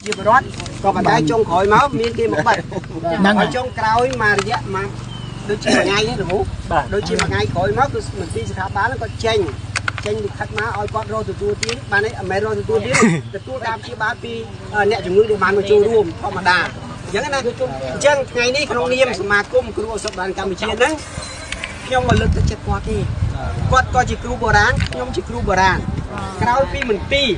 ជាបរដ្ឋក៏ប៉ុន្តែចុងក្រោយមកមានគេមកបិទហើយចុងក្រោយមករយៈមកដូចជាមួយថ្ងៃនេះលោកដូចជាមួយថ្ងៃក្រោយមកគឺមន្ទីរស្ថាប័នគាត់ចេញលិខិតមកឲ្យគាត់រកទទួលទានបានឯមិនមែនរកទទួលទានទទួលការព្យាបាលពីអ្នកជំងឺដែលបានមកចូលរួមធម្មតាអញ្ចឹងណាអញ្ចឹងថ្ងៃនេះក្នុងនាមសមាគមគ្រូឱសថបុរាណកម្ពុជាហ្នឹងខ្ញុំមកលើកទឹកចិត្តគាត់ទេគាត់ក៏ជាគ្រូបុរាណខ្ញុំជាគ្រូបុរាណក្រោយពីមន្ទីរ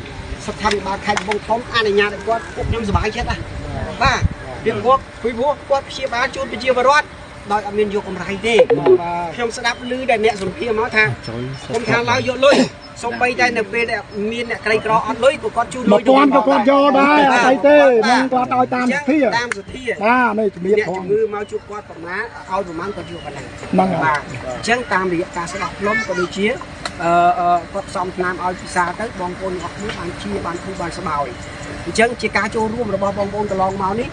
សុខាភិបាលខេត្តកំពង់ធំអនុញ្ញាតឲ្យគាត់ពួកខ្ញុំសប្បាយចិត្តណាបាទពីព្រោះគាត់ព្យាបាលជូនប្រជាពលរដ្ឋដោយអត់មានយកកម្រៃទេខ្ញុំស្ដាប់ឮដែលអ្នកសម្ភារមកថាខ្ញុំថាឡើយយកលុយសូម្បីតែនៅពេលដែលមានអ្នកក្រីក្រអត់លុយក៏គាត់ជូនលុយ1000ក៏គាត់យកដែរអត់អីទេនឹងគាត់ឲ្យតាមសទ្ធាតាមសទ្ធាបាទនេះជំរាបផងអ្នកជំងឺមកជួបគាត់ប្រមាណឲ្យប្រមាណគាត់យកប៉ុណ្ណឹងបាទអញ្ចឹងតាមរយៈការស្ដោះផ្លុំក៏ដូចជាគាត់ផ្សំថ្នាំឲ្យពិសាទៅបងប្អូនអស់គ្នាបានជាបានធូរបានស្បើយអញ្ចឹងជាការចូលរួមរបស់បងប្អូនកន្លងមកនេះ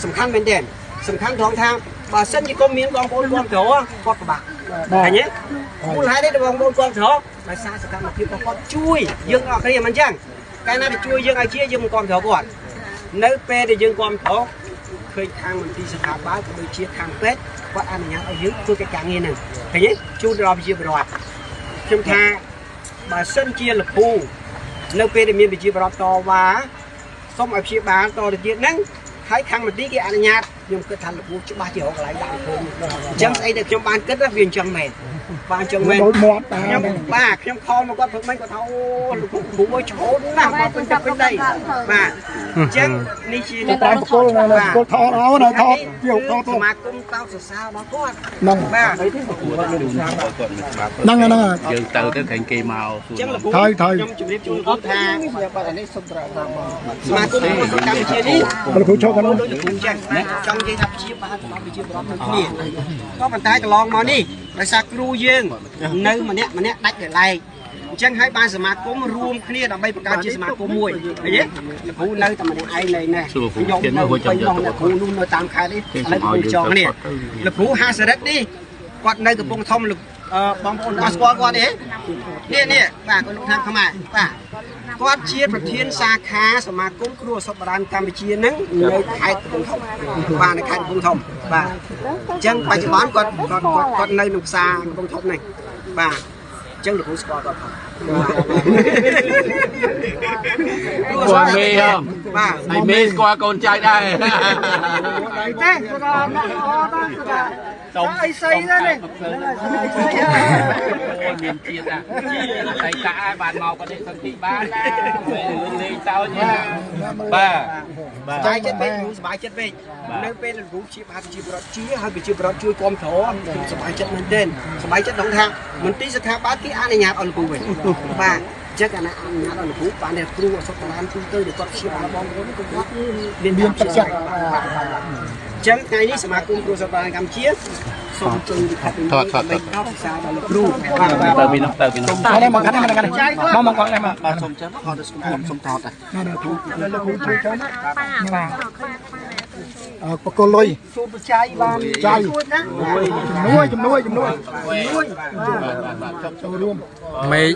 សំខាន់មែនទែនសំខាន់ត្រង់ថាបើសិនជាគុំមានបងប្អូនគ្រប់គ្រងគាត់ពិបាកឃើញទេមូលហេតុនេះបងប្អូនគ្រប់គ្រងដោយសារសកម្មភាពរបស់គាត់ជួយយើងអស់គ្នាមិនអញ្ចឹងកាលណាទៅជួយយើងឲ្យជាយើងមិនគ្រប់គ្រងគាត់នៅពេលដែលយើងគ្រប់គ្រងឃើញខាងមន្ទីរស្ថាប័នក៏ដូចជាខាងពេទ្យគាត់អនុញ្ញាតឲ្យយើងធ្វើកិច្ចការងារហ្នឹងឃើញទេជូនដល់ប្រជាពលរដ្ឋខ្ញុំថាបើសិនជាលពូនៅពេលដែលមានប្រជាពលរដ្ឋតវ៉ាសូមឲ្យព្យាបាលតទៅទៀតហ្នឹងហើយខាងមន្ទីរគេអនុញ្ញាតខ្ញុំគិតថាលពូច្បាស់ជារកកន្លែងដាក់ភូមិអញ្ចឹងស្អីដែលខ្ញុំបានគិតវាអញ្ចឹងមែនបាទអញ្ចឹងមែនខ្ញុំបាទខ្ញុំខលមកគាត់ព្រឹកមិញគាត់ថាអូលោកគ្រូអើយឆោតណាស់មកពេញទឹកពេញដីបាទអញ្ចឹងនេះជាតាមគល់គល់ថតអូនថតជាថតសមាគមកោតសរសើរដល់គាត់ហ្នឹងបាទហ្នឹងហ្នឹងយើងទៅទៅឃើញគេមកអញ្ចឹងលោកគ្រូខ្ញុំជម្រាបជូនគាត់ថាបាទនេះសុំត្រាតាមសមាគមកម្ពុជានេះលោកគ្រូចូលទៅដូចលោកគ្រូអញ្ចឹងចង់និយាយថាព្យាបាលដល់ប្រជាពលរដ្ឋទាំងគ្នាក៏ប៉ុន្តែកន្លងមកនេះដោយសារគ្រូយើងនៅម្នាក់ម្នាក់ដាច់ដោយឡែកអញ្ចឹងហើយបានសមាគមរួមគ្នាដើម្បីបង្កើតជាសមាគមមួយឃើញទេលោកគ្រូនៅតែម្នាក់ឯងនៅនេះខ្ញុំនៅពេញនោះអ្នកគ្រូនោះនៅតាមខេត្តនេះឥឡូវគ្រូចងនេះលោកគ្រូហាសរិទ្ធនេះគាត់នៅកំពង់ធំលោកបងប្អូនអត់ស្គាល់គាត់ទេនេះនេះបាទគាត់លោកខាងខ្មែរបាទគាត់ជាប្រធានសាខាសមាគមគ្រូឱសថបុរាណកម្ពុជានឹងនៅខេត្តកំពង់ធំបាទនៅខេត្តកំពង់ធំបាទអញ្ចឹងបច្ចុប្បន្នគាត់គាត់គាត់នៅក្នុងផ្សារកំពង់ធំនេះបាទអញ្ចឹងលោកគ្រូស្គាល់គាត់ផងគ្រូមេហ៎បាទហើយមេស្គាល់កូនចៅដែរទេគាត់អត់ល្អដែរគាត់សុំអីសីដែរនេះអូមានជាតិណាតែកាក់បានមកបដិសន្ធិបានណាលេងសើចបាទសប្បាយចិត្តពេកគ្រូសប្បាយចិត្តពេកនៅពេលគ្រូព្យាបាលប្រជាពលរដ្ឋជាហើយប្រជាពលរដ្ឋជួយគាំទ្រខ្ញុំសប្បាយចិត្តមែនទែនសប្បាយចិត្តត្រង់ថាមន្ទីរស្ថាប័នគេអនុញ្ញាតឲ្យលោកគ្រូវិញបាទចឹងអាណាអនុញ្ញាតឲ្យលោកគ្រូបានតែគ្រូអសុខតារានទូទៅដែលគាត់ព្យាបាលបងប្អូនក៏គាត់មានទឹកចិត្តចឹងថ្ងៃនេះសមាគមគ្រូសប្បាយកម្ពុជាសូមជូនលិខិតនេះដើម្បីកោតសរសើរដល់លោកគ្រូបាទទៅពីនោះទៅពីនោះនេះមកខាងនេះមកខាងនេះមកមកគាត់នេះមកបាទសូមចឹងគាត់ទៅខ្ញុំសូមថតដែរណាគ្រូលោកគ្រូជួយចឹងបាទបកលុយជួបចៃបានចៃជំនួយជំនួយជំនួយចូលរួមមេឃ